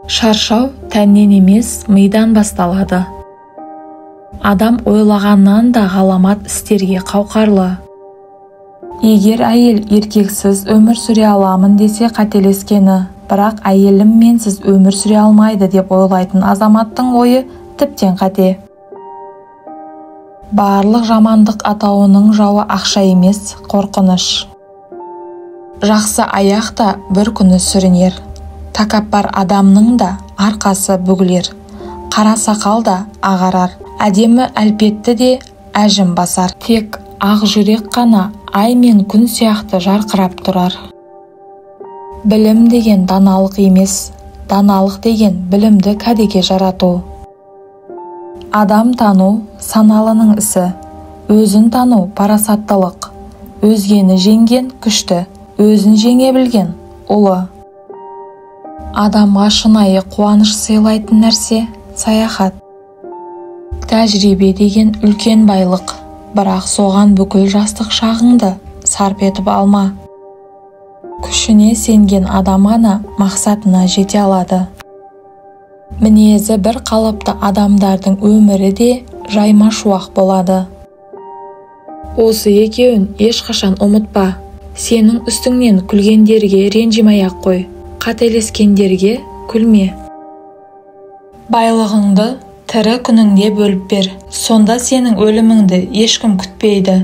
Шаршау тәннен емес, мидан басталады. Адам ойлағаннан да ғаламат істерге қауқарлы. Егер әйел еркексіз өмір сүре аламын десе қателескені, бірақ әйелім менсіз өмір сүре алмайды деп ойлайтын азаматтың ойы тіптен қате. Барлық жамандық атауының жауы ақша емес, қорқыныш. Жақсы аяқ та бір күні сүрінер. Тәкаппар адамның да арқасы бүгілер. Қара сақал да ағарар. Әдемі әлпетті де әжім басар. Тек ақ жүрек қана ай мен күн сияқты жарқырап тұрар. Білім деген даналық емес, даналық деген білімді кәдеге жарату. Адам тану саналының ісі, өзін тану парасаттылық, өзгені жеңген күшті, өзін жеңе білген ұлы. Адамға шынайы қуаныш сыйлайтын нәрсе саяхат. Тәжірибе деген үлкен байлық, бірақ соған бүкіл жастық шағыңды сарп етіп алма. Күшіне сенген адам ғана мақсатына жете алады. Мінезі бір қалыпты адамдардың өмірі де жайма шуақ болады. Осы екеуін ешқашан ұмытпа. Сенің үстіңнен күлгендерге ренжімей-ақ қой, қателескендерге күлме. Байлығыңды тірі күніңде бөліп бер, сонда сенің өліміңді ешкім күтпейді.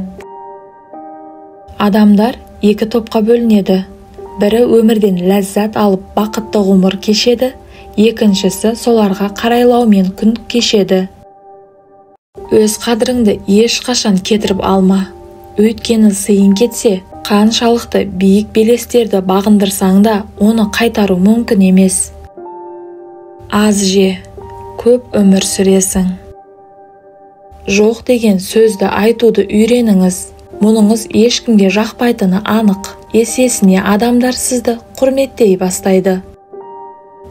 Адамдар екі топқа бөлінеді. Бірі өмірден ләззат алып бақытты ғұмыр кешеді, екіншісі соларға қарайлаумен күн кешеді. Өз қадіріңді ешқашан кетіріп алма. Өйткені сыйың кетсе, қаншалықты биік белестерді бағындырсаң да, оны қайтару мүмкін емес. Аз же, көп өмір сүресің. Жоқ деген сөзді айтуды үйреніңіз. Мұныңыз ешкімге жақпайтыны анық. Есесіне адамдар сізді құрметтей бастайды.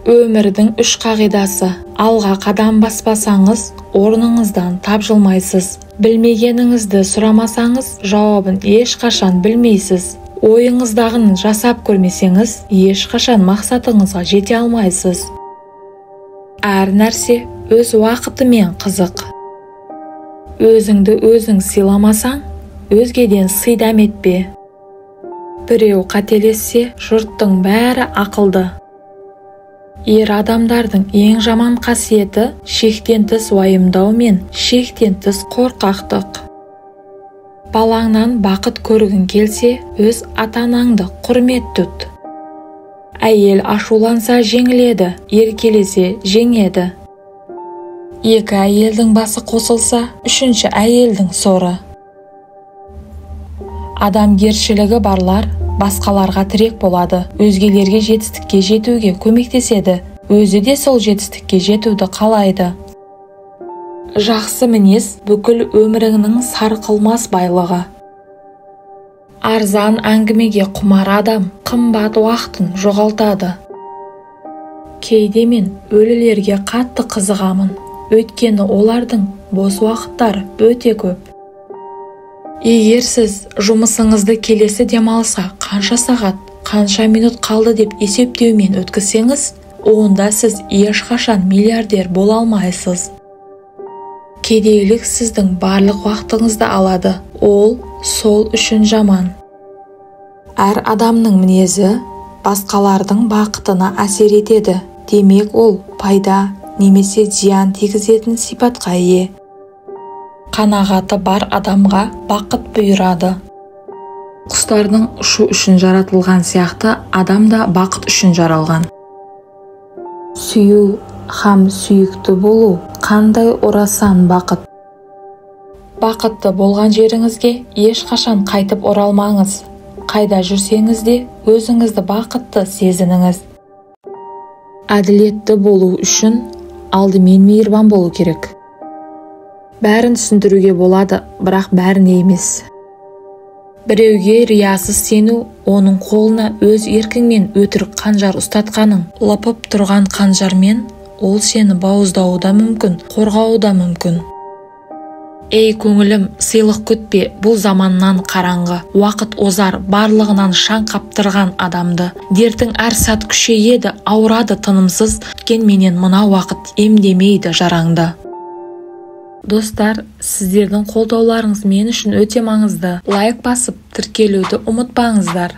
Өмірдің үш қағидасы. Алға қадам баспасаңыз, орныңыздан тапжылмайсыз. Білмегеніңізді сұрамасаңыз, жауабын ешқашан білмейсіз. Ойыңыздағын жасап көрмесеңіз, ешқашан мақсатыңызға жете алмайсыз. Әр нәрсе өз уақытымен қызық. Өзіңді өзің сыйламасаң, өзгеден сый дәметпе. Біреу қателессе, жұрттың бәрі ақылды. Ер адамдардың ең жаман қасиеті шектен тыс уайымдау мен шектен тыс қорқақтық. Балаңнан бақыт көргің келсе, өз ата-анаңды құрмет тұт. Әйел ашуланса жеңіледі, еркелесе жеңеді. Екі әйелдің басы қосылса, үшінші әйелдің соры. Адамгершілігі барлар басқаларға тірек болады, өзгелерге жетістікке жетуге көмектеседі, өзі де сол жетістікке жетуді қалайды. Жақсы мінез бүкіл өміріңнің сарқылмас байлығы. Арзан әңгімеге құмар адам қымбат уақытын жоғалтады. Кейде мен өлілерге қатты қызығамын, өйткені олардың бос уақыттары өте көп. Егер сіз жұмысыңызды келесі демалысқа қанша сағат, қанша минут қалды деп есептеумен өткізсеңіз, онда сіз ешқашан миллиардер бола алмайсыз. Кедейлік сіздің барлық уақытыңызды алады, ол сол үшін жаман. Әр адамның мінезі басқалардың бақытына әсер етеді, демек ол пайда немесе зиян тигізетін сипатқа ие. Қанағаты бар адамға бақыт бұйырады. Құстардың ұшу үшін жаратылған сияқты адам да бақыт үшін жаралған. Сүю һәм сүйікті болу қандай орасан бақыт. Бақытты болған жеріңізге ешқашан қайтып оралмаңыз. Қайда жүрсеңіз де өзіңізді бақытты сезініңіз. Әділетті болу үшін алдымен мейірбан болу керек. Бәрін түсіндіруге болады, бірақ бәріне емес. Біреуге риясыз сену, оның қолына өз еркіңмен өтірік қанжар ұстатқаның, лыпып тұрған қанжармен ол сені бауыздауы да мүмкін, қорғауы да мүмкін. Ей, көңілім, сыйлық күтпе бұл заманнан, қараңғы уақыт озар барлығынан шаң қаптырған адамды. Дертің әр сәт күшейеді, ауырады тынымсыз, менен мына уақыт емдемейді жараңды. Достар, сіздердің қолдауларыңыз мен үшін өте маңызды. Лайк басып, тіркелуді ұмытпаңыздар.